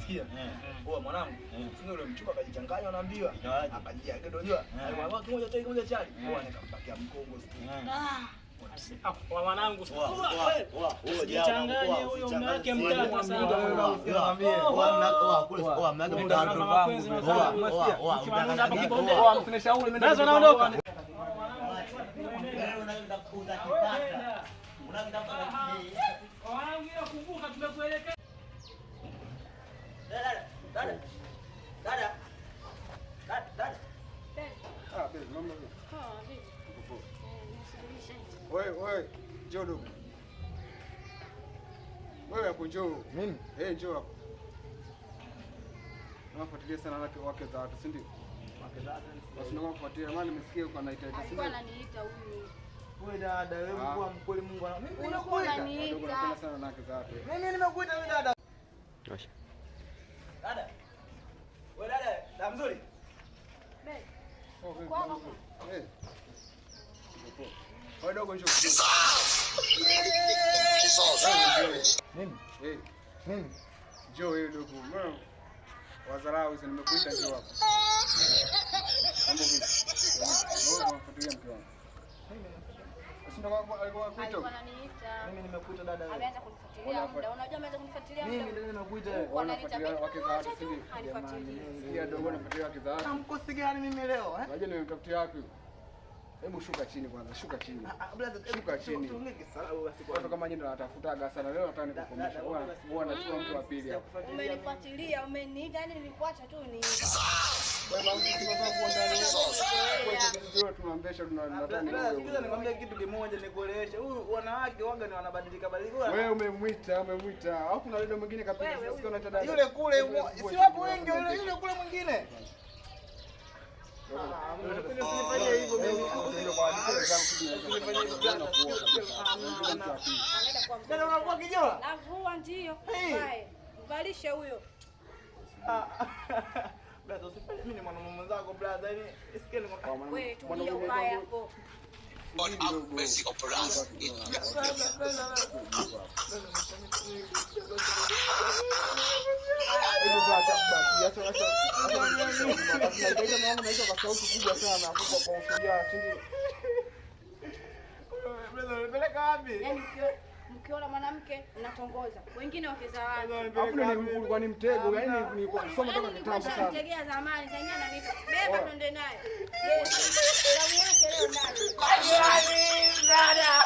Umesikia? Poa mwanangu. Sio yule mchumba akajichanganya unaambiwa. Akajia unajua. Alikuwa kimoja chai kimoja chai. Poa nikampakia mkongo siku. Wa mwanangu. Usichanganye huyo mume wake mtata sana. Nazo naondoka. Wanangu, kumbuka tumekuelekea. Dada. Dada. Dada. Dada. Ah, baby, mambo vipi? Wewe, wewe, njoo dogo. Wewe hapo njoo. Mimi? Eh, njoo hapo. Unafuatilia sana wake za watu, si ndio? Wake za watu. Basi ndio kufuatilia, maana nimesikia uko anaita ita, si Alikuwa ndio? ananiita huyu. Wewe dada, wewe Ah. kuwa mkweli Mungu ana. Mimi Ulikuwa nimekuita. Dogo, unaniita. napenda sana wanawake za watu. Mimi nimekuita wewe dada. Dada. Wewe dada, dada mzuri. Babe, Oh, vipi, Kwa mambo hapo. vipi? Eh. Uko poa. Wewe dogo njoo. Mimi? Eh, Mimi? njoo wewe dogo. Mbona wadharau hizo nimekuita njoo hapo. Mambo vipi? Wewe unafuatilia mke wangu. Basi ndio alikuwa anakuita. Alikuwa ananiita. Mimi nimekuita dada wewe. Ameanza kunifuatilia muda. Unajua ameanza kunifuatilia Mimi muda. ndio nimekuita wewe. Alikuwa ananiita Wanafuatilia mimi. wake za watu, si ndio? Hanifuatilii. Sikia dogo anafuatilia wake za watu. Na mkosi gani mimi leo eh? Unajua nimemtafutia wapi? Hebu shuka chini kwanza, shuka chini. Ah, brother, hebu Shuka chini. Tuongee kisalau basi Watu kwanza. kama nyinyi ndio wanatafutaga sana. Leo nataka nikukomesha. Huwa nachukua mtu wa pili hapa. Umenifuatilia, umeniita, yani nilikuacha tu ni. Wewe mama, unataka kuangalia. Wewe tunambesha tunataka Brother, sikiza ni. nikwambia kitu kimoja nikueleweshe. Huyu wanawake waga ni wanabadilika badilika. Wewe umemwita, umemwita. Au kuna dada mwingine kapiga Wewe, sasa unaita dada. Yule kule si wapo wengi yule yule kule mwingine. Ah, usinifanyie hivyo mimi. Usinifanyie hivyo brother. Anaenda kwa Dada unakuwa kijola? Navua ndio. Hey. Vae. Mvalishe huyo. Ah. Brother, usifanye mimi ni mwanamume mwenzako brother. Yaani isikie ni Wewe tulia uvae hapo. God have mercy upon us. Hebu acha basi, acha acha. Acha mama naita kwa sauti kubwa sana, kubwa kwa ushujaa, si ndio? Brother, unipeleka wapi? Yaani mkiona mwanamke mnatongoza. Wengine wake za watu. Alafu ni ulikuwa ni mtego, yaani ni kusoma toka Yaani kitambo nilikuwa sana. nishamtegea zamani, tangia ananiita. Beba twende naye. Yes. Damu yake leo ndani. Dada.